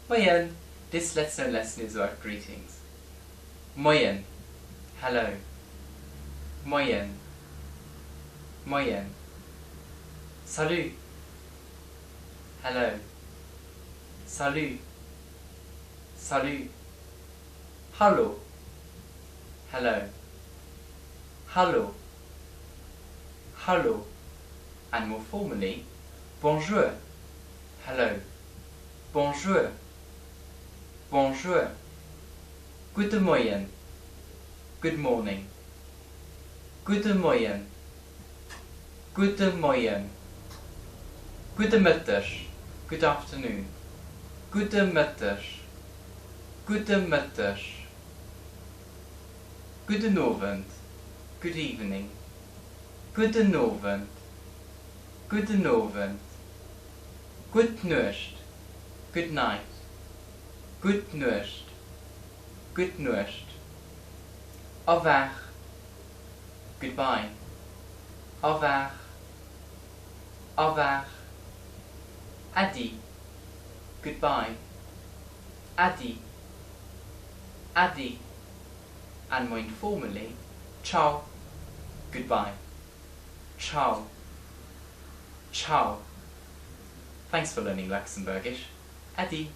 Moien! This Let's Know lesson is about greetings. Moien! Hello. Moien. Moien. Salut! Hello. Salut. Salut. Hallo. Hello. Hallo. Hallo. And more formally, bonjour. Hello. Bonjour. Bonjour. Gudde Moien. Good morning. Gudde Moien. Gudde Moien. Gudde Mëtteg. Good afternoon. Gudde Mëtteg. Gudde Mëtteg. Gudden Owend. Good evening. Gudden Owend. Gudden Owend. Gutt Nuecht. Good night. Gutt Nuecht. Gutt Nuecht. Au revoir. Goodbye. Au revoir. Au revoir. Äddi. Goodbye. Äddi. Äddi. And more informally, ciao. Goodbye. Ciao. Ciao. Thanks for learning Luxembourgish. Äddi.